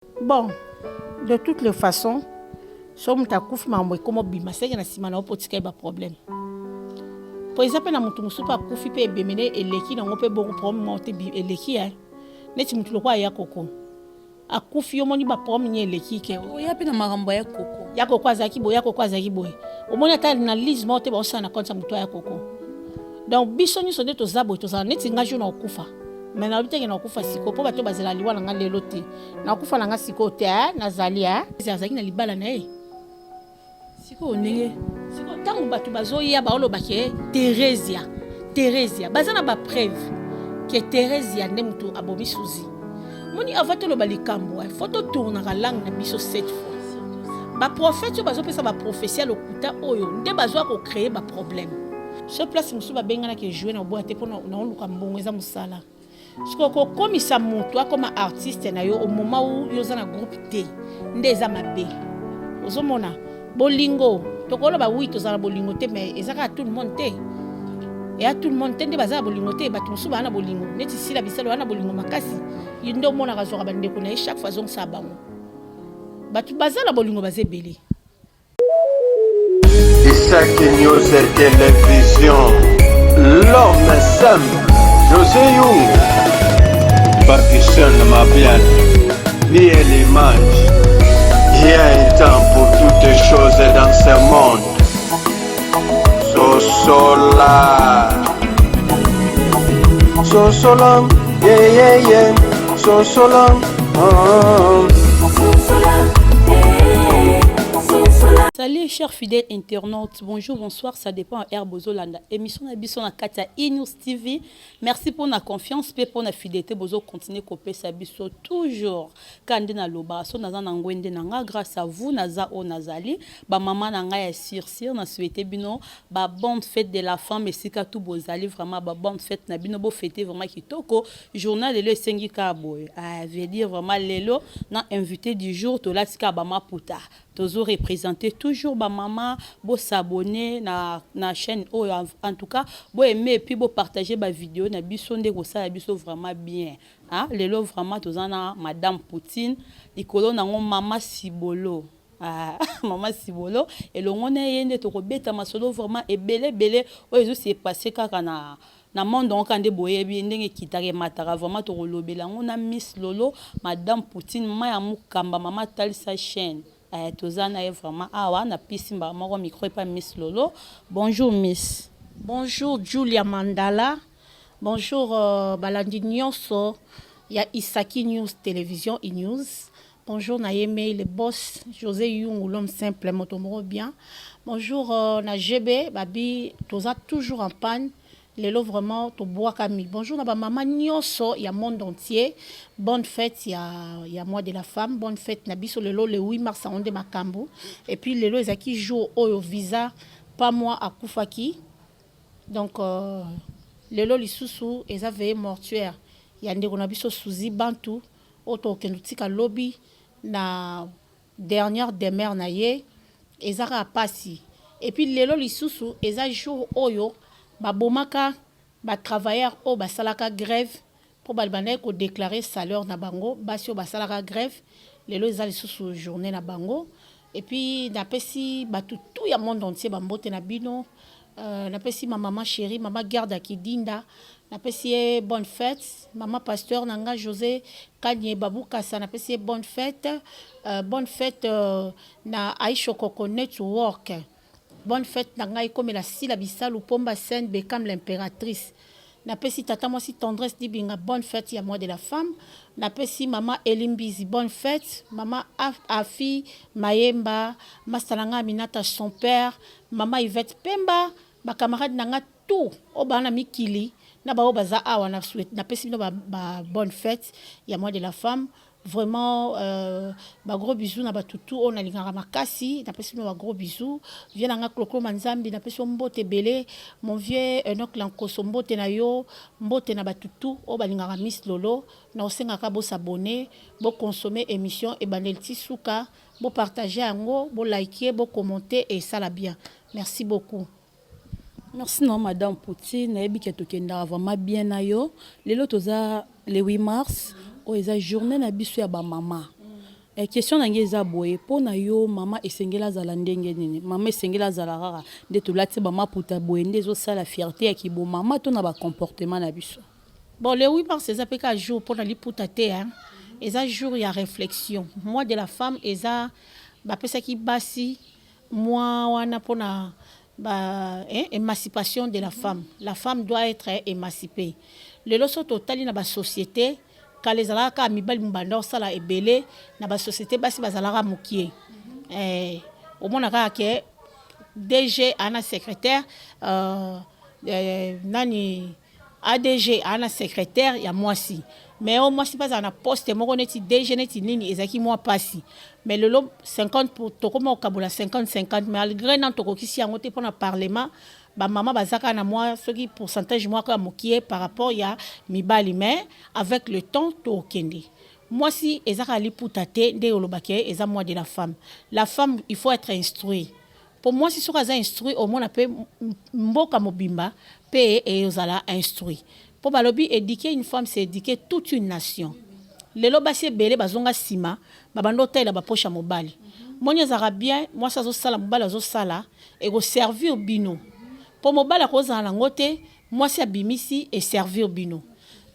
Bon, de toutes les façons, so moto akufi, makambo ekoma obima seke na nsima na yo mpo otika ye baproblème, po eza mpe na motu mosusu mpe akufi mpe ebemene eleki nango mpe bongo problème moko te eleki ya neti motu lokola ya koko akufi, yo omoni baproblème ni eleki ke. Oya mpe na makambo ya koko. Ya koko azalaki boye, ya koko azalaki boye, omoni ata na lise moko te baosala na compte ya motu ya koko. Donc biso nyonso nde toza boye, tozala neti nga jour na kokufa, mais nalobi teke na kokufa sikoyo mpo bato bazela liwa na nga lelo te, nakufa na nga sikoyo te. Nazali azalaki na libala na ye. Sikoyo ndenge sikoyo ntango bato bazoya baoloba ke Theresia, Theresia, baza na bapreuve ke Theresia nde motu abomi Suzi. Moni, avant toloba likambo, faut totournaka langue na biso sept fois. Baprophète oyo bazopesa baprophétie ya lokuta oyo nde bazwa kocréer baproblème. So place mosusu babenganaki ejoue na oboya te mpo naoluka mbongo, eza mosala. Sikoyo kokomisa motu akoma artiste na yo au moment où yo oza na groupe te nde eza mabe. Ozomona bolingo, tokoloba oui, tozala na bolingo te, mais eza kaka tout le monde te, eya tout le monde te nde baza na bolingo te. Bato mosusu baa na bolingo neti Sila Bisalo, baa na bolingo makasi, ye nde omonaka azwaka bandeko na ye, chaque fois azongisaka bango. Bato baza na bolingo baza ebele. Isaki News Télévision, l'homme simple, José Young, Pakistan Mabian, ni l'image. Il y a un temps pour toutes choses dans ce monde. Sosola. Sosola, yeah. Sosola, oh. Salut chers fidèles internautes, bonjour, bonsoir, ça dépend heure bozolanda. Émission na biso na kati ya E-News TV. Merci pour la confiance pe pour la fidélité, bozo continuer kopesa biso toujours. Kande na loba, so naza na ngwende na nga grâce à vous naza o nazali, ba mama na nga ya sur sur na souhaiter bino ba bonne fête de la femme esika tout bozali, vraiment ba bonne fête na bino, bo fêter vraiment kitoko. Journal lelo esengi ka boye. Ah, veut dire vraiment lelo na invité du jour tolati ka ba maputa. Tozo représenter toujours bamama. Bosabonner na chaîne oyo, en tout cas boaimer et puis bopartager bavidéo na biso nde kosala biso vraiment bien, hein? Lelo vraiment toza na madame Poutine likolo nango mama Sibolo. Ah, mama Sibolo elongo na ye nde tokobeta masolo vraiment ebele ebele oyo ezose passer kaka na monde yango. Kaka nde boyebi ndenge ekitaka emataka, vraiment tokolobela yango na Miss Lolo, madame Poutine ma ya mokamba, mama talisa chaîne. Toza na ye vraiment awa na pisi mbala moko micro epa Miss Lolo. Bonjour Miss. Bonjour Julia Mandala, bonjour balandi nyonso ya Isaki News Télévision, e-news. Bonjour na Yeme le boss José Yungu, l'homme simple, moto moko bien. Bonjour na GB babi, toza toujours en panne lelo, vraiment tobwakami. Bonjour na bamama nyonso ya monde entier, bonne fête ya mois de la femme, bonne fête na biso lelo le 8 mars yango nde makambo. Et puis lelo ezalaki jour oyo visa pa moi akufaki, donc lelo lisusu eza veillée mortuaire ya ndeko na biso Suzi Bantu oyo tokokende kotika lobi na dernière demeure na ye. Eza kaka mpasi. Et puis lelo lisusu eza jour oyo babomaka batravailleur oyo basalaka grève mpo bandaki kodéclarer salaire na bango. Basi oyo basalaka grève, lelo eza lisusu journée na bango. Et puis napesi bato tout ya monde entier bambote na bino. Napesi ma mama chérie, mama Garde Akidinda, napesi ye bonne fête. Mama pasteur na nga José Kanye Babukasa, napesi ye bonne fête. Bonne fête na Aisha Koko Network. Bonne fête na ngai ekomela Sila Bisalu Pomba Seine Bekam l'impératrice. Napesi tata mwasi Tendresse Dibinga bonne fête ya mois de la femme. Napesi mama Elimbizi bonne fête, mama Afi Mayemba, masta na ngai Aminata son père, mama Yvette Pemba, bacamarade na nga tout oyo baa na mikili na baoyo baza awa, napesi bino ba bonne fête ya mois de la femme. Vraiment bagros bisous na bato tout oyo nalingaka makasi, napesi bino bagros bisous. Vieux na nga Cloclo Manzambi, napesi yo mbote ebele. Mon vieux Enok Lankoso, mbote na yo, mbote na bato tout oyo balingaka Miss Lolo. Na osengaka bosabonner, boconsommer émission ebandeli ti suka, bopartager yango, boliker, bocommenter, esala bien. Merci beaucoup. Merci na madame Poutine. Nayebi ke tokendaka vraiment bien na yo. Lelo toza le 8 mars oyo eza journée na biso ya bamama. Question na ngai eza boye: mpo na yo, mama esengeli azala ndenge nini? Mama esengeli azala kaka nde tolati bamaputa boye nde ezosala fierté ya kibomama, to na bacomportement na biso? Bon, le 8 mars eza mpe kaka jour mpona liputa te, hein. Eza jour ya réflexion. Mois de la femme eza, bapesaki basi mwa wana mpona ba, hein, émancipation de la femme. La femme doit être émancipée. Lelo so totali na basociété, kala ezalaka kaka mibali mobanda osala ebele na basociété, basi bazalaka mokie. Omona kaka ke DG ana secrétaire, nani, ADG ana secrétaire ya mwasi, mais oyo mwasi mpe azala na poste moko neti DG, neti nini, ezalaki mwa mpasi. Mais lelo 50 pour, tokóma kokabola 50 50, malgré nano tokokisi yango te. Mpona parlement, bamama baza kaka na mwa soki pourcentage moko ya mokie par rapport ya mibali, mais avec le temps tokende. Mwasi eza kaka liputa te nde olobaki eza mois de la femme. La femme, il faut être instruit. Mpo mwasi soki aza instruit, omona mpe mboka mobimba mpe ezala instruit. Mpo balobi, éduquer une femme, c'est éduquer toute une nation. Lelo basi ebele bazonga nsima, babanda otalela bapoche ya mobali. Moni ezalaka bien, mwasi azosala, mobali azosala, ekoservir bino. Mpo mobali akozala nango te, mwasi abimisi, eservir bino.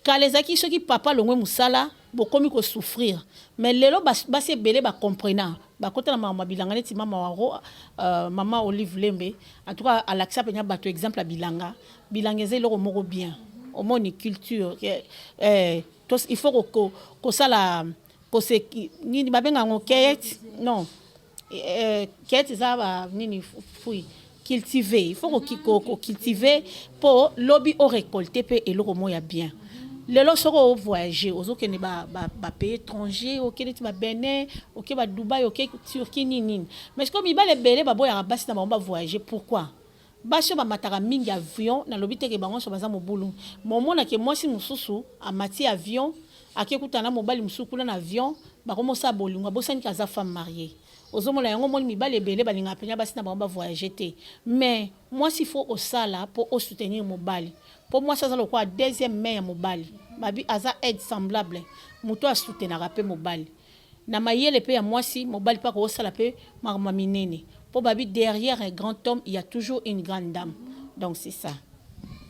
Kala ezalaki soki papa alongwe mosala, bokomi kosouffrir. Mais lelo basi ebele bacomprena, bakota na makambo ya bilanga, neti mama waro, mama Olive Lembe. En tout cas, alakisa mpenza bato exemple ya bilanga. Bilanga eza eloko moko bien. Omoni culture, il faut kosala kose nini babenga yango, cueillette, non, cueillette eza ba nini, fruit cultiver. Il faut kocultiver mpo lobi orécolte mpe eloko moko ya bien. Lelo soki ovoyage, ozokende bapays étranger, okende ti babenin, oke badubai, oke Turquie, nini nini, mais sikoyo mibali ebele baboyaka basi na bango bavoyage. Pourquoi? Basi oyo bamataka mingi avion, nalobi teke bango nyonso baza mobulu, ma omonake mwasi mosusu amati avion, ake kutana na mobali mosusu kuna na avion, bakomosala bolingo, abosaniki aza femme mariée. Ozomona yango, omoni mibali ebele balingaka mpenza basi na bango bavoyage te. Mais mwasi, faut osala mpo osoutenir mobali, mpo mwasi aza lokola deuxième main ya mobali. Babi aza aide semblable, moto asoutenaka mpe mobali na mayele mpe ya mwasi. Mobali mpe akosala mpe makambo ya minene, mpo babi, derrière un grand homme, il y a toujours une grande dame. Donc c'est ça.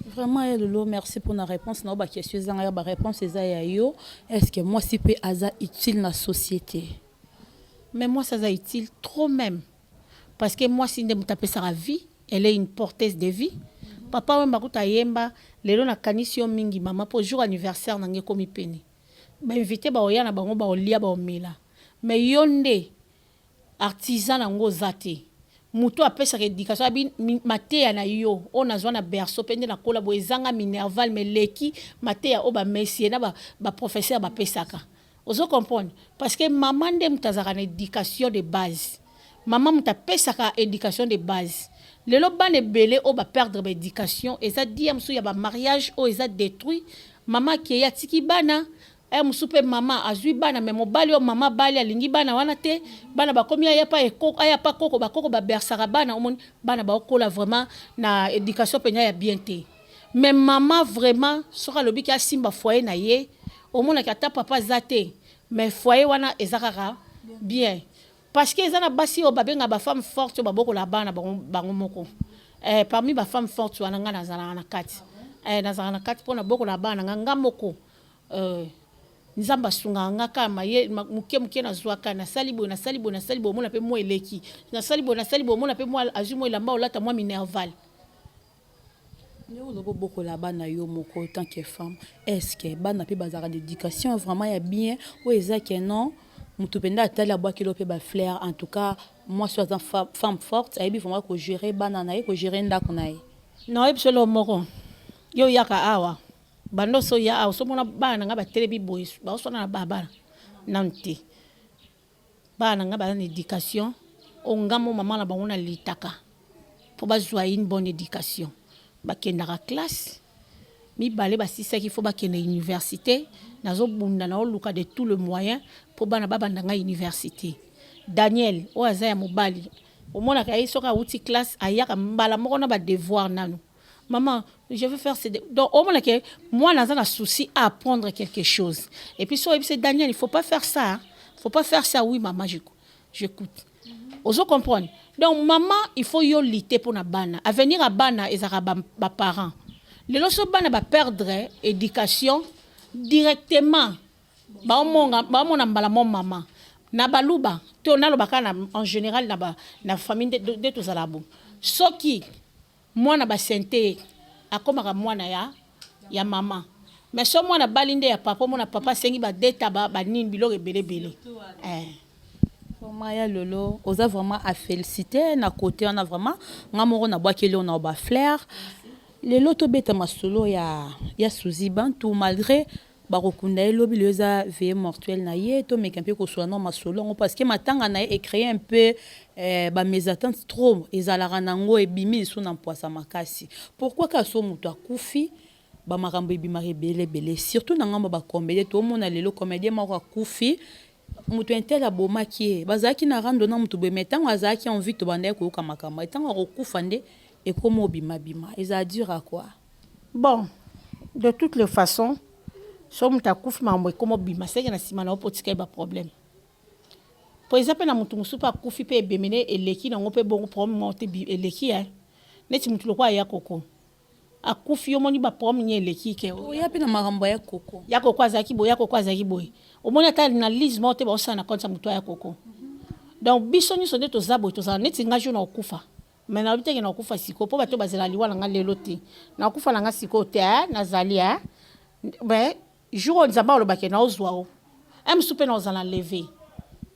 Vraiment ya lelo, merci pour la réponse na yo. Baquestion ezanga ya baréponse eza ya yo. Est ce que mwasi mpe aza utile na société? Mais mwasi aza utile trop même, parce que mwasi nde moto apesaka vie, elle est une porteuse de vie. Papa Wemba kuta ayemba: "Lelo nakanisi yo mingi mama, mpo jour anniversaire na ngai ekomi pene, bainvité baoya na bango, baolia, baomela, mais yo nde artisan nango oza te, moto apesaka éducation. Abi mateya na yo oyo nazwa na berceau mpe nde nakola boye, ezanga minerval, mais leki mateya oyo bamesie na baprofesseur bapesaka." Ozo comprendre? Parce que mama nde moto azalaka na éducation de base, mama moto apesaka éducation de base. Lelo bana ebele oyo baperdre baéducation, eza dia mosusu ya bamariage oyo eza détruit. Mama akei, atiki bana aya mosusu, mpe mama azwi bana, me mobali oyo mama bali alingi bana wana te. Bana bakomi aya pa aya pa koko, bakoko babersaka bana. Omoni bana baokola vraiment na éducation mpenza ya bien te. Mais mama vraiment, soki alobiki asimba foyer na ye, omonaki ata papa aza te, mais foyer wana eza kaka bien, parce que eza na basi oyo babengaka bafemme forte, oyo babokola bana bango moko. Parmi bafemme forte wana, ngai nazalaka na kati. Nazalaka na kati mpo nabokola bana nga nga moko. Nzambe asungaka nga kaka maye moke moke nazwaka, nasali boye, nasali boye, nasali boye, omona mpe mwa eleki, nasali boye, nasali boye, omona mpe mwa azwi mwa elamba, olata mwa minerval. Ndenge olobi obokola bana yo moko tant que femme, est ce que bana mpe bazalaka d'éducation vraiment ya bien, oyo eza ke non, motu mpenza atali, abwakeli mpe bafleur? En tout cas, mwasi oyo aza femme forte, ayebi vraiment kogérer bana na ye, kogérer ndako na ye. Naoyebi so eloko moko: yo oyaka awa, banda oso oya awa, osomona bana na ngai batelemi boye, baoswana na babala nanu te. Bana na ngai baza na éducation oyo nga mo mama na bango nalitaka mpo bazwa une bonne éducation. Bakendaka classe, mibale basisaki, fo bakende université. Nazobunda, naoluka de tout le moyen mpo bana babanda ngai université. Daniel oyo aza ya mobali, omonaka ye soki awuti classe, ayaka mbala moko na badevoir nanu: "Maman, je veux faire ce." Donc omonaka mwana aza na souci à apprendre quelque chose. Et puis so oyebisi: "Daniel, il faut pas faire ça, hein. Faut pas faire ça. Oui maman, j'écoute. Ozo comprendre? Donc maman, il faut yo lutter mpona bana. Avenir ya bana ezalaka baparent. Lelo so bana baperdre éducation directement, baomona mbala mo mama na baluba to nalobaka na en général na, ba, na famille nde tozala bo. Soki mwana basente ye, akomaka mwana ya mama. Mais so mwana bali nde ya papa, omona papa asengi badeta banini, biloko ebele ebele, eh. Vraiment, ya Lolo, oza vraiment à féliciter na côté wana. Vraiment, nga moko nabwakeli oyo na bafleur. Lelo tobeta masolo ya Suzi Bantu. Malgré bakokunda ye lobi, lelo eza veillée mortuaire na ye, tomeka mpe kosola na masolo yango, parce que matanga na ye ecréer un peu bamésentente trop. Ezalaka nango ebimi lisusu na mpwasa makasi. Pourquoi kaka so moto akufi, bamakambo ebimaka ebele ebele, surtout na ngambo bacomédien? Tomona lelo comédien moko akufi, moto un tel abomaki ye, bazalaki na rando na moto boye. Mais ntango azalaki en vie, tobandaki koyoka makambo. Ntango akokufa nde ekóma obimabima. Ezala dur à quoi? Bon, de toutes les façons, so moto akufi, makambo ekóma obima, seke na nsima na yo mpo otika ye baproblème. Po eza mpe na motu mosusu mpe akufi mpe ebemene eleki nango mpe bongo, problème moko te eleki ya neti motu lokola ya koko akufi, yo omoni baproblème nye eleki ke. Oya mpe na makambo ya koko. Ya koko azalaki boye, ya koko azalaki boye. Omoni ata na lise moko te baosala na compte ya motu ya koko. Donc biso nyonso nde toza boye, tozala neti nga jour na kokufa. Mais nalobi teke na kokufa sikoyo, mpo bato bazela liwa na nga lelo te. Nakokufa na nga sikoyo te, nazali mais jour oyo Nzambe alobaki naozwa o un mosusu mpe naozala enlevé,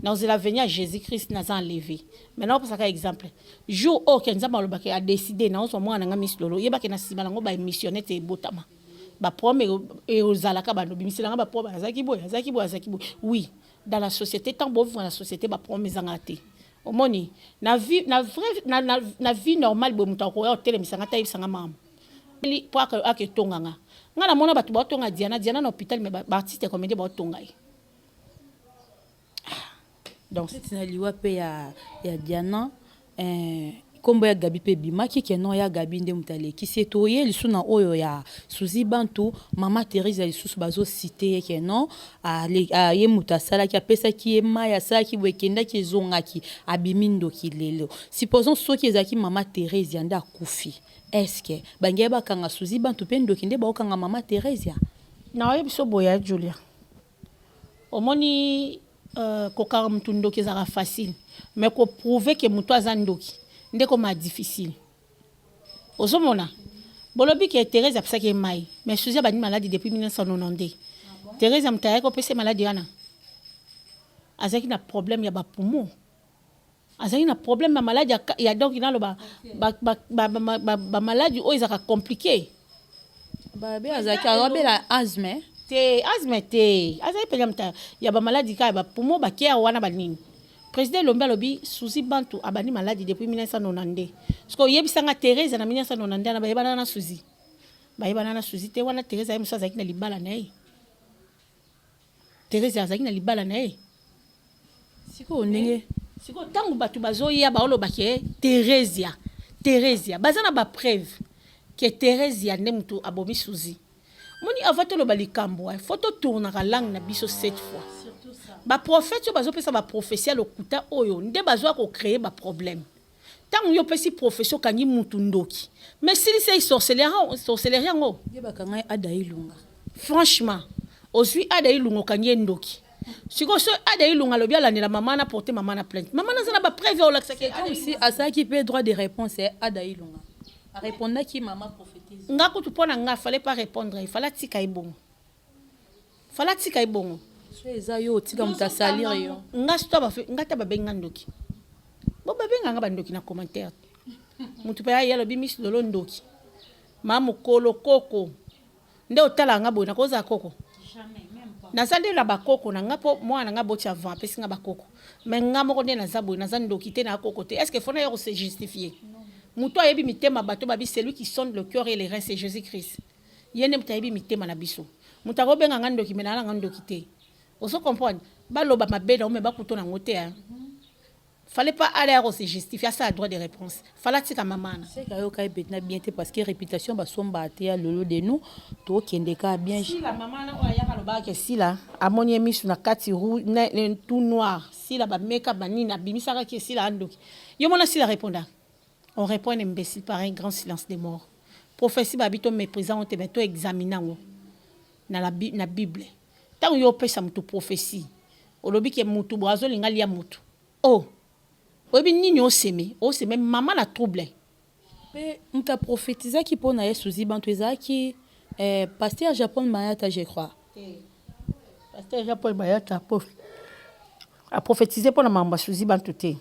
naozela venir ya Jésus Christ, naza enlevé. Mais naopesaka exemple, jour oyo ke Nzambe alobaki, adécider naozwa mwana na nga Miss Lolo, yebaki na nsima nango baémission nete ebotama, baproblème ezalaka, bando bimiselanga baproblème, azalaki boye, azalaki boye, azalaki boye. Oui, dans la société, tant bovivre na société, baproblème ezanga te. Omoni na vie, na vrai, na vie normale boye, moto akoya otelemisanga ta, yebisanga mama mpo aketonganga nga. Namona bato baotonga Diana, Diana na hôpital, mais baartiste comédien baotonga ye. Donc na liwa mpe ya Diana, nkombo ya Gabi mpe ebimaki ke non, ya Gabi nde moto alekisi ye. Toye lisusu na oyo ya Suzi Bantu, mama Therese lisusu bazociter ye ke non, ye moto asalaki, apesaki ye mai, asalaki boye, ekendaki, ezongaki, abimi ndoki. Lelo supposons soki ezalaki mama Therese ya nde akufi, est-ce bangai bakanga Suzi Bantu mpe ndoki nde baokanga mama Therese? Naoyebi so boye ya Julia, omoni, kokanga motu ndoki ezalaka facile, mais koprouver ke motu aza ndoki nde koma difficile. Ozomona, bolobi ke Therese apesaki ye mai, mais Suzi abandi maladi depuis 1992. Therese moto ayaki kopesa ye maladi wana, azalaki na problème ya bapoumon, azalaki na problème ya maladi ya, donc naloba bamaladi oyo ezalaka compliqué. Babe azalaki azobela asthme. Te, asthme te, azali mpenza moto ya bamaladi kaka ya bapoumon, bakia wana banini. Président Elombi alobi Suzi Bantu abandi maladi depuis 1992. Parce oyebisanga, Therese na 1992 wana bayebana na Suzi? Bayebana na Suzi te. Wana Therese aye mosu azalaki na libala na ye. Therese azalaki na libala na ye. Sikoyo ndenge Sikoyo ntango bato bazoya, baoloba ke Theresia, Theresia, baza na bapreuve ke Theresia nde moto abomi Suzi. Moni, avant toloba likambo, faut totournaka langue na biso sept fois. Baprophète oyo bazopesa baprophétie ya lokuta oyo nde bazwa kocréer baproblème. Ntango yo opesi prophétie, okangi mutu ndoki, mais silisa ye sorcellerie yango. Ye bakanga ye Ada Ilunga. Franchement, ozwi Ada Ilunga, okangi ye ndoki. Sikoyo so Ada Ilunga alobi alandela mama na porte mama na plainte, mama naza na bapreuve olakisaki. Comme si asalaki mpe droit de réponse. Ada Ilunga arépondaki mama prophétise. Nga kutu, mpo na nga, fallait pas répondre, il fallait atika ye bongo, fallait atika ye bongo. So eza yo, otika moto asalire yo? Nga so nga ta babenga ndoki, bo babenganga bandoki na commentaire. Motu mpe aye alobi Miss Lolo ndoki, ma mokolo koko nde otala nga boye, nakozala koko, naza nde na bakoko na nga, mpo mwana na nga boti avant apesi nga bakoko. Mais nga moko nde naza boye, naza ndoki te, na koko te. Est ce que faut naya kose justifier? Moto ayebi mitema bato, babi celui qui sonde le cœur et les reins, c'est Jésus Christ. Ye nde moto ayebi mitema na biso. Moto akobenga nga ndoki, mais naa nga ndoki te. Ozo comprendre? Baloba mabe na yo, mais bakuto nango te. Fallait pas aller à se justifier, ça a droit de réponse. Fallait tika mama na. C'est que yo na bien te parce que réputation basomba te ya Lolo de nous to kende ka bien. Sila mama na oyo ayaka alobaka ke Sila amoni ye misu na kati rouge tout noir. Sila ba make up ba nini abimisaka ke Sila andoki. Yo mona Sila répondaka. On répond un imbécile par un grand silence de mort. Prophétie ba bito méprisant te mais to examiner ngo na la na Bible. Tango yo opesa mutu prophétie olobi ke mutu bo azolinga lia mutu. Oh oyebi nini oseme oseme mama na trouble. Mpe moto aprofetizaki mpo na ye Suzy Bantu ezalaki eh, pasteur Japon Mayata je crois. Pasteur Jean-Paul Mayata aprofetize mpo na makambo ya Suzy Bantu te.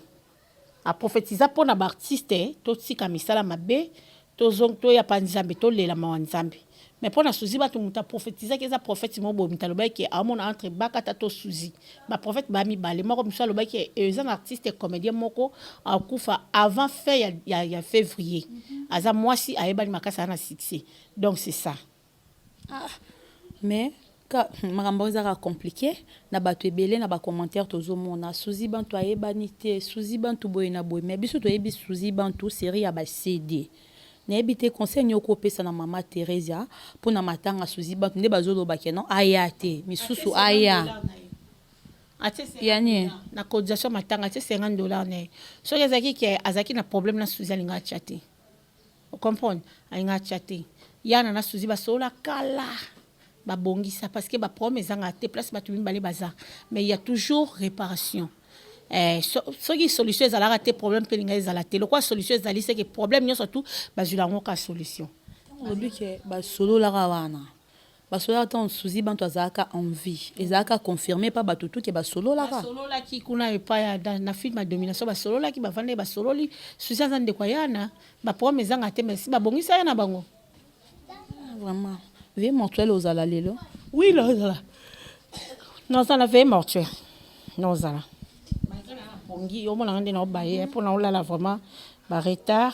Aprofetiza mpo na baartiste totika misala mabe toya pa Nzambe tolela mawa Nzambe. Mais mpo na Suzy Bantu moto aprofetizaki eza prophète moko boye moto alobaki ke aomona entre Bakata to Suzy. Ba prophète ba mibale moko mosusu alobaki eza na artiste comédien moko akufa avant fin ya février. Aza mwasi ayebani makasi aza na succès. Donc c'est ça. Ah, mais ka makambo ezaka compliqué na bato ebele na bacommentaire tozomona Suzy Bantu ayebani te, Suzy Bantu boye na boye, mais biso toyebi Suzy Bantu série ya ba CD. Nayebi te conseil nini okopesa na mama Theresia mpona matanga Suzy Bantu nde bazolobaki non aya te misusu aya. Atie Yani na cotisation matanga atie 50 $ na ye. Soki ezalaki ke azalaki na problème na Suzy, alinga atya te. Ocomprendre, alinga atya te. Yana na Suzy basolola kala, babongisa parce que baproblème ezanga te place bato mibale baza, mais il y a toujours réparation. Eh, soki solution ezalaka te, problème mpe elinga ezala te. Lokola solution ezali, seke problème nyonso tu bazwila yango ka solution. Olobi ke basololaka wana, basololaka ntango Suzy Bantu azalaka en vie, ezalaka confirmé pa bato tu ke basololaka. Basololaki kuna epai ya na film ya domination, basololaki, bavandaki, basololi. Suzy aza ndeko ya yana, baproblème ezanga te, mais si babongisa ya na bango. Ah, vraiment, veillée mortuaire ozala lelo? Oui, nazala, nazala veillée mortuaire, nazala pongi omonanga nde naobaye mpona olala vraiment baretard,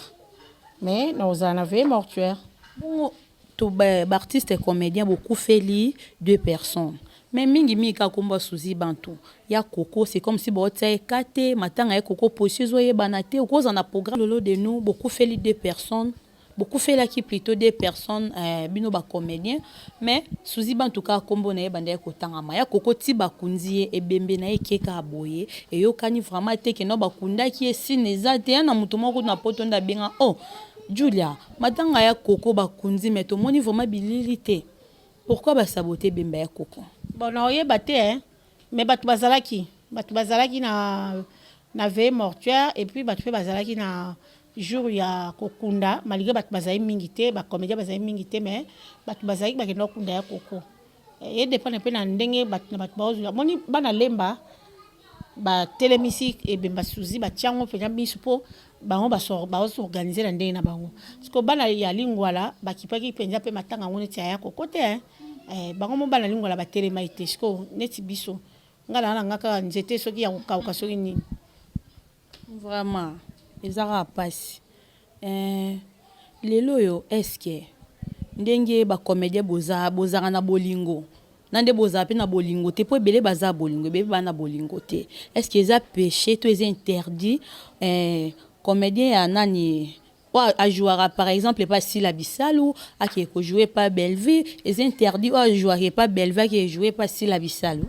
mais nazala na veillée mortuaire. Bongo to baartiste comédien bokufeli deux personnes, mais mingimingi kaka kombo ya Suzy Bantu ya Koko, c'est comme si baotia ye ka te matanga ya Koko, position ezoyebana te. Okozala na programme Lolo de nous, bokufeli deux personnes, bokufelaki plutôt deux personnes, bino bacomédien, mais Suzy Bantu kaka kombo na ye bandaki kotangama. Ya Koko ti bakundi ye, ebembe na ye ekeka boye, eyokani vraiment te keno bakundaki ye, sine eza te. Ya na moto moko na poto nde abenga: "Oh Julia, matanga ya Koko bakundi, mais tomoni vraiment bilili te. Pourquoi basabote ebembe ya Koko?" Bon, naoyeba te hein? Mais bato bazalaki na veillée mortuaire et puis bato mpe bazalaki na jour ya kokunda, malgré bato bazali mingi te, bacomédien bazali mingi te, mais bato bazalaki, bakenda kokunda ya Koko. Edépendre mpe na ndenge bato na bato baozwila. Moni bana Lemba batelemisi ebemba Suzi, batiango mpenza miso mpo bango bazoorganize na ndenge na bango. Parce que bana ya Lingwala bakipaki mpenza mpe matanga yango neti aya Koko te. Bango mo bana Lingwala batelemai te. Siko neti biso, nga na nga kaka nzete soki ya kokauka soki nini. Vraiment eza kaka mpasi. Lelo oyo est-ce ndenge bacomédien bozalaka na bolingo na nde bozala mpe na bolingo te, mpo ebele baza bolingo, ebele baa na bolingo te, est ce que eza péché to eza interdit comédien ya nani oyo ajouaka par exemple epa Sila Bisalu akee kojoue epa Bellevue, eza interdit oyo ajouaka epa Bellevue akee joue epa Sila Bisalu?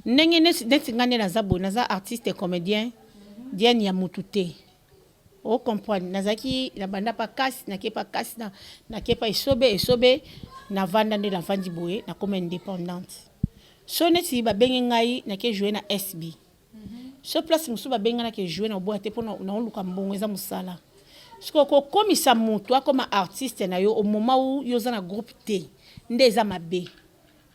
Ndenge neti ngai nde naza boye, naza artiste comédien diane ya mutu te, ocomprendre. Nazalaki na banda pa kasi nake pa kasi nake pa esobe esobe, navanda nde navandi boye, nakoma indépendante. So neti babenge ngai nake joue na SB, so place mosusu babengi ngai nake joue na oboya te, mpo naoluka mbongo, eza mosala. Sikoyo kokomisa motu akoma artiste na yo au moment où yo oza na groupe te, nde eza mabe.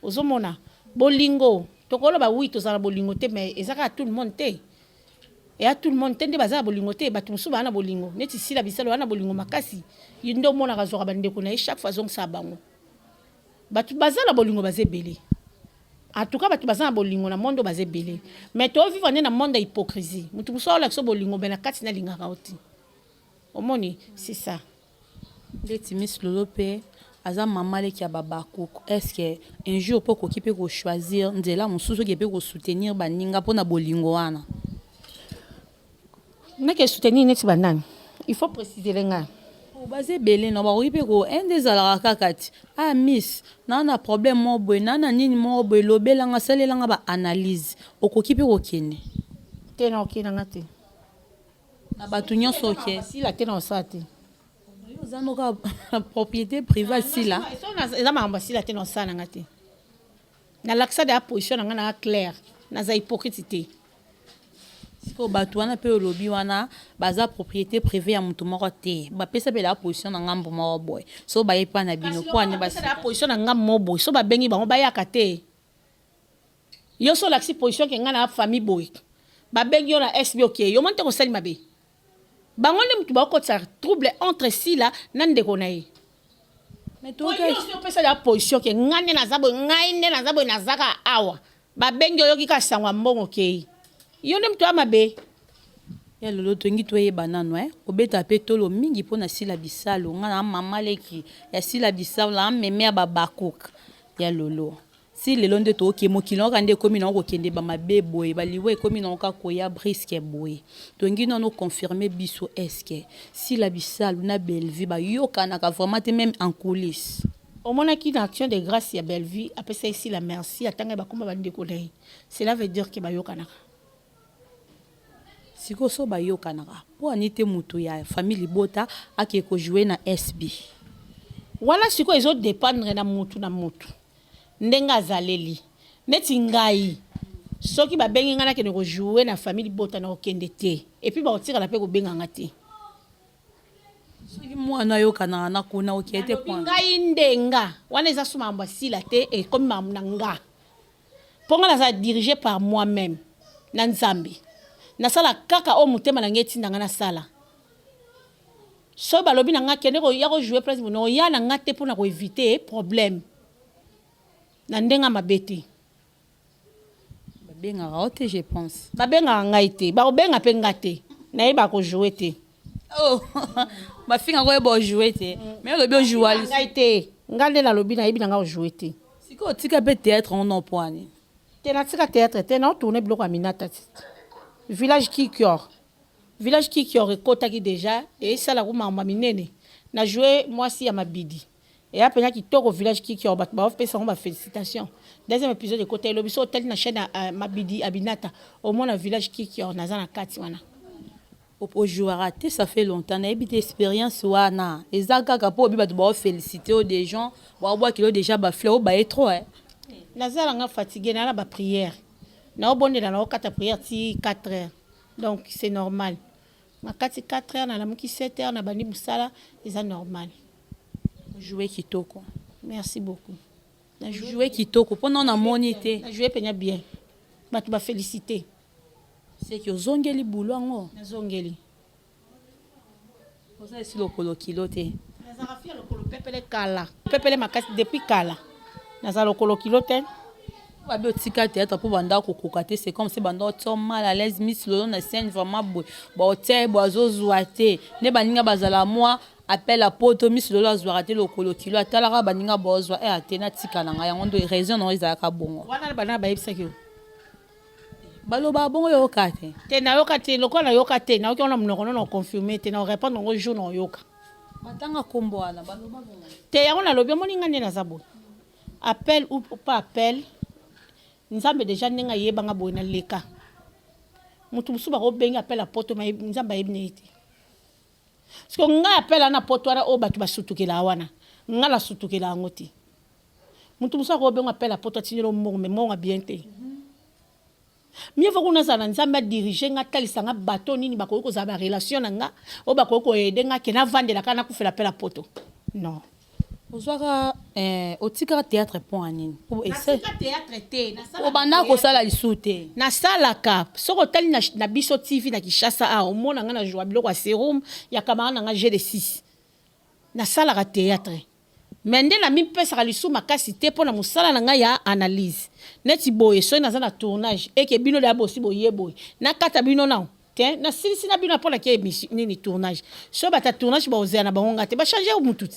Ozomona bolingo, tokoloba oui, tozala na bolingo te, mais eza kaka tout le monde te, eya tout le monde te nde baza na bolingo te. Bato mosusu baa na bolingo neti Sila Bisalo, baa na bolingo makasi, ye nde omonaka azwaka bandeko na ye, chaque fois azongisaka bango. Bato baza na bolingo baza ebele. En tout cas bato baza na bolingo na monde baza ebele, mais tovivre nde na monde ya hypocrisie. Motu mosusu aolakisa bolingo, me na kati nalingaka yo te. Omoni, c'est ça. Ndeti Miss Lolo mpe. Aza mama leki ya b'Habacuc, est ce que un jour pe okoki pe ko choisir nzela mosusu oke pe ko soutenir baninga pona bolingo wana? Nake soutenir neti ba nani? Il faut preciser nga. Oh baza ebele non bakoki pe ko inde ezalaka kaka ti ah miss naa na problème moko boye naa na nini moko boye lobela nga salela nga ba analyse okoki pe kokende. Te nakokende na nga te. Na batu nionso oke. Sila te nakosala te. Yo oza no kaka propriété privée sila. Eza makambo ya sila te nakosala na nga te. Nalakisa deja position na nga na claire. Naza hypocrite te. Sikoyo batu wana pe olobi wana baza propriété privée ya mutu moko te. Bapesa pe la position na ngambo moko boye. So baye pa na bino po ane basi. Position na ngambo moko boye. So babengi bango bayaka te. Yo so olakisi position ke nga na famille boye. Babengi yo na SB okei. Omoni te kosali mabe. Bango nde mutu bakotisa trouble entre Sila na ndeko na ye. Mais po yo osi opesa deja position ke nga nde naza boye, ngai nde naza boye naza kaka awa. Babengi oyoki kaka sango ya mbongo okeyi. Yo nde mutu ya mabe. Ya lolo tolingi toyeba nanu hein obetaka pe tolo mingi pona sila bisalu nga na maman leki ya sila bisalu na meme ya b'habacuc ya lolo Ti lelo nde toke mokili yango kaka nde ekomi nango kokende ba mabe boye ba liwa ekomi nango kaka koya brisque boye tolingi nanu o confirme biso est ce que Sila Bisalu na Bellevue ba yokanaka vraiment te meme en coulisse? Omonaki na action de grace ya Bellevue apesaki Sila merci atangaki ba kombo ya ba ndeko na ye cela veut dire que bayokanaka. Sikoyo soki bayokanaka po ani te mutu ya famille libota ake ko jouer na SB? Wana sikoyo ezo dependre na mutu na mutu ndenge azaleli neti ngai soki babengi ngai nakende ko jouer na famille libota nakokende te et puis bakotikala pe kobenga nga te. Soki muana ayokanaka na kuna okende te Nalobi ngai nde nga wana eza su makambo ya Sila te ekomi makambo na nga. Po nga nazala dirige par moi meme na Nzambe. Nasala kaka oyo motema na nga etinda nga nasala. Soki balobi na nga kende ko ya ko jouer place boye nakoya na nga te pona ko eviter problème. Na ndenge ya mabe te. Babengaka yo te je pense. Babengaka ngai te. Bakobenga pe nga te. Nayebaka ko jouer te. Oh bafingaka oyeba o jouer te. Mais olobi o joua lisusu. Ngai te. Nga nde nalobi nayebi na nga ko jouer te. Sikoyo otika pe theatre ngo non pua nini? Te natika theatre te nao tourner biloko ya Aminata ti village kikior village kikior ekotaki dejà esala ku makambo ya minene na jouer mwasi ya mabidi eya penza kitoko village kikior batu bao pesa ngo ba felicitations deuxième episode ekotaki lobi soki otali na chaine ya mabidi Aminata omona village kikior naza na kati wana. O jouaka te ça fait longtemps nayebi te experience wana eza kaka po oyebi batu bao felicite yo des gens bao bwakela yo dejà ba fleurs o baye trop hein. Naza na nga fatigue na na ba prière nao bondela nao kata prière ti 4 heures donc c'est normal na kati 4 heures na lamuki 7 heures na bandi musala eza normal. O jouer kitoko. Merci beaucoup. Na jouer kitoko po nanu na moni te. Na jouer penza bien batu ba felicite. Seke ozongeli boulot yango? Nazongeli. Oza esi lokolo kilo te? Nazalaka fille ya lokolo pepele kala. Pepele makasi depuis kala. Nazala lokolo kilo te. Babi otika theatre po banda kokoka te c'est comme si banda otia mal à l'aise miss lolo na scène vraiment boye baotia ye boye azozwa te nde baninga bazala mwa appel à poto miss lolo azwaka te lokolo kilo atalaka baninga baozwa e ate natika na ngai yango nde raison nango ezalaka bongo wana bana bayebisaki yo Balobaka bongo yo oyoka te? Te nayoka te lokola nayoka te nayoki yango na munoko no na confirme te nako repondre yango jour nako yoka. Batanga kombo wana baloba bongo. Te yango nalobi omoni nga nde naza boye appel ou pas appel nzambe dejà ndenge ayeba nga boye na leka mutu mususu bako bengi appel ya poto mais nzambe ayebi naye te sikoyo nga appel wana poto wana oyo batu basutukela wana nga na sutukela yango te. Mutu mosusu ako benga appel ya poto atindeli yo mbongo mais mbongo ya bien te. Mieux vaut kuna nazala na Nzambe a diriger nga atalisa nga bato nini bakoki kozala ba relation na nga oyo bakoki ko aider nga ke navandela kaka nakufela appel ya poto. Non. Ozwaka eh, otikaka theatre mpo na nini? Natika theatre te, nasalaka Obanda kosala lisusu te. Nasalaka, soki otali na, na biso TV na Kinshasa awa omona nga na joua biloko ya serum ya camarade na nga G de 6. Nasalaka theatre. Mais nde na mipesaka lisusu makasi te pona musala na ngai ya analyse. Neti boye soki naza na tournage et que bino dejà bosi boye boye nakata bino nao te na silisi na bino après nake emission nini tournage. Soki batu ya tournage bakozela na bango nga te ba changer mutu ti.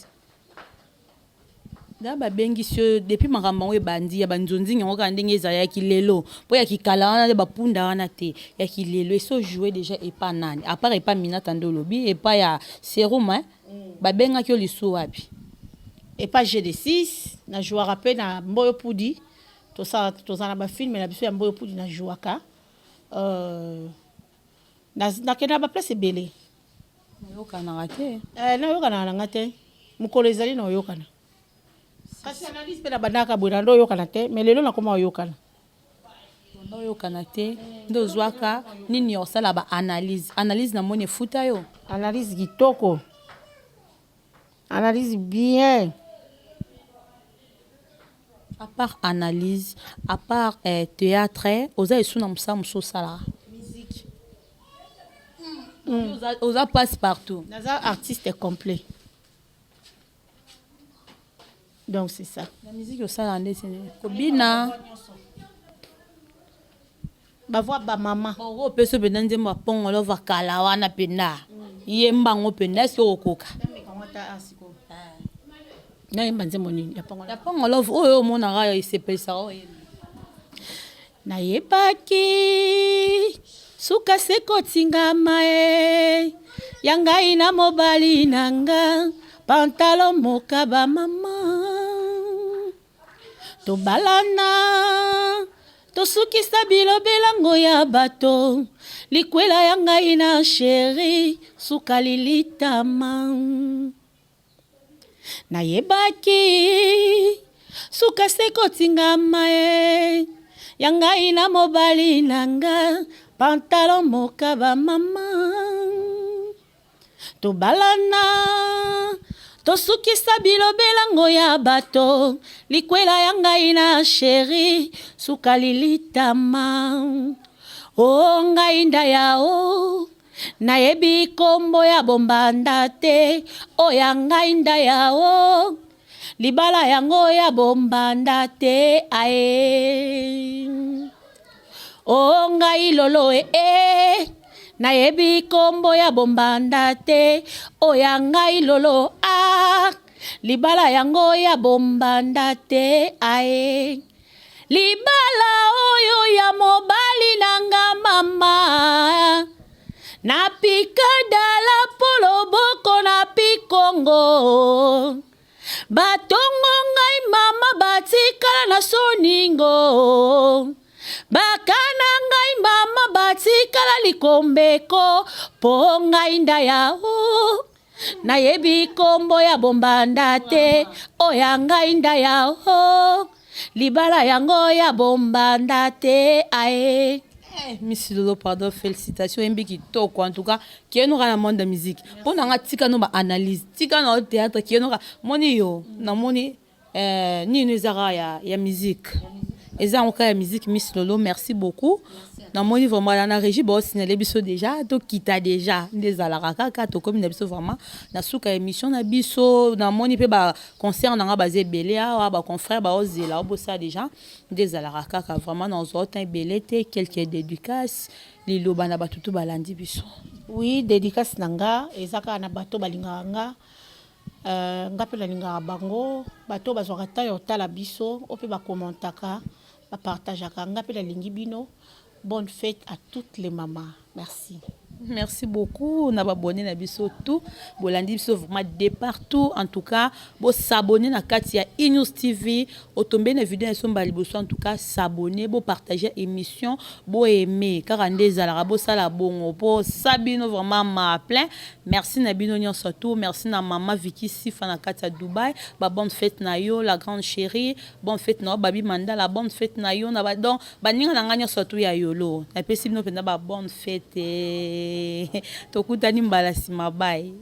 Nga babengisi yo depuis makambo yango ebandi ya banzonzingi yango kaka ndenge ezala ya kilelo mpo ya kikala wana nde bapunda wana te ya kilelo esi ojoue déjà epa nani à part epa Minata nde olobi epa ya Serum hein? Babengaki yo lisusu wapi? Epa GD6 na jouaka mpe na Mboyo Pudi, tosala toza na ba film na biso ya Mboyo Pudi na jouaka euh, nakenda ba place ebele. Nayokanaka te. Eh, nayokanaka na nga te. Mokolo ezali na oyokana. Kasi analyse mpe nabandaka boye na ndo oyokana te, mais lelo nakoma oyokana. Banda oyokana te nde ozwaka nini ya kosala ba analyse? Analyse namoni efuta yo. Analyse kitoko. Analyse bien. À part analyse, à part eh, théâtre, oza esu na mosala mosusu osalaka? Musique. Oza, oza passe partout. Naza artiste complet. Donc c'est ça. Na musique osalaka nde kobina. Ba voix ba mama. Oko opesa mpenza nzembo ya Pongo Love kala wana mpenza. Yemba yango mpenza, est-ce que okokoka? Nayemba nzembo nini ya Pongo? Ya Pongo Love oyo omonaka esepelisaka oyemba. Nayebaki suka se kotingama e ya ngai na mobali na nga pantalon mokaba mama tobalana tosukisa bilobelango ya bato likwela ya ngai na sheri suka lilitama Nayebaki suka se kotingama e ya ngai na mobali na nga pantalon mokaba mama tobalana tosukisa bilobelango ya bato likwela ya ngai na sheri suka lilitama o ngai ndaya o Nayebi kombo ya bombanda te oya ngai ndaya o libala yango ya bombanda te ae o ngai lolo e e nayebi kombo ya bombanda te oya ngai lolo a libala yango ya bombanda te ae Libala oyo ya mobali na nga mama na pika dala po loboko na pikongo batongo ngai mama batikala na soningo bakana ngai mama batikala likombeko po ngai ndaya o Nayebi kombo ya bombanda te oya ngai ndaya oh libala yango ya bombanda te ae. Eh, Miss Lolo pardon félicitations oyembi kitoko en tout cas kienoka na monde ya musique mpo na nga tika no ba analyse tika na yo théâtre kienoka moni yo namoni Eh, nini eza kaka ya, ya musique eza yango kaka ya musique. Miss Lolo, merci beaucoup. Namoni vraiment na régie baosignale biso déjà tokita déjà nde ezalaka kaka tokomi na biso vraiment na suka ya émission na biso. Namoni mpe baconcert na nga baza ebele awa, baconfrère baozela obosala déjà nde ezalaka kaka. Vraiment nazwa temps ebele te. Quelques dédicaces, liloba na bato to balandi biso. Oui, dédicace na nga eza kaka na bato balingaka nga. Euh, nga mpe nalingaka bango, bato oyo bazwaka temps ya kotala biso, oyo mpe bacommentaka, bapartageaka. Nga mpe nalingi bino. Bonne fête à toutes les mamans, merci. Merci beaucoup na babone na biso tout bolandi biso vraiment de partout. En tout cas bosabonner na kati ya eNews TV, otombe na video na biso mbala liboso, en tout cas s'abonner, bopartage émission, boaime kaka nde ezalaka, bosala bongo po sa bino vraiment ma plein. Merci na bino nyonso tout. Merci na mama Vicky Sifa na kati ya Dubai, ba bonne fête na yo la grande chérie, bonne fête na yo Babi Mandala, bonne fête na yo na ba donc baninga na nga nyonso tout ya yolo, napesi bino mpenza ba bonne fête. Tokutani mbala nsima, bye.